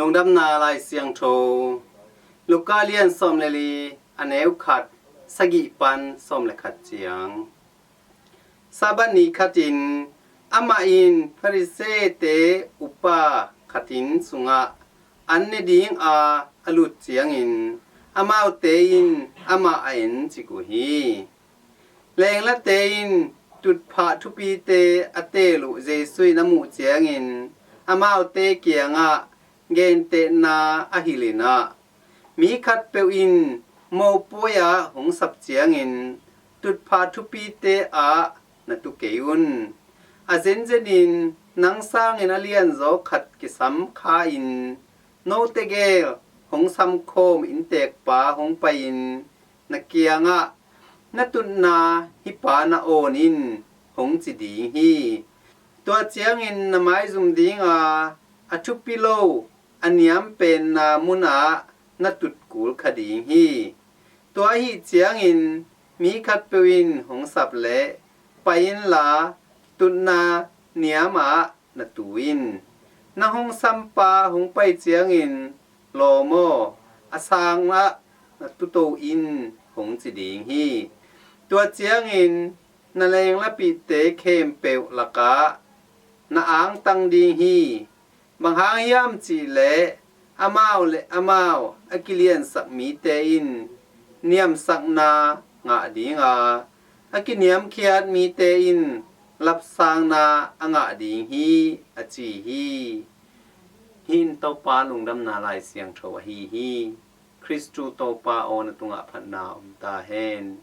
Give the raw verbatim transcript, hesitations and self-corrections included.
Lungdamna Lai Siangtho, Luka lian sawm le li, a neu khat, sagih pan sawm le khat ciang. Sabbath ni khatin amah in Pharisee-te upa khat in sungah an ne dinga a lut ciangin amaute in amah a en cik uh hi. Lenglate in tutphah thupite a teel uh Jesu in a muh ciangin amaute kiangah gentehna a hilh in ah, mi khatpeuh in mopawi ah hong sap ciangin tutphah thupite ah na tu kei un. A zenzenin nang sangin a lianzaw khat kisam kha-in note gel hong samkhawm inntekpa hong pai-in na kiangah na tutna hih pa na awn in hong ci ding hi. Tua ciangin na maizum dinga a thupi lo a niam penna munah na tut kul kha ding hi. Tua ahih ciangin mi khatpeuh in hong sap leh pai inla tutna niamah na tu in. Na hong sampa hong pai ciangin lawm aw, a sangah na tuto in hong ci ding hi. Tua ciangin na lenglapihte khempeuh lakah na angtang ding hi. Bang hang hiam cihleh amau le amau a kiliansak mite in niamsakna ngah dinga, a kiniamkhiat mite in lapsangna a ngah ding hi, a ci hi. Hih in Topa Lungdamna Lai Siangtho ahi hi. Khristu Topa aw, na tungah phatna om ta hen.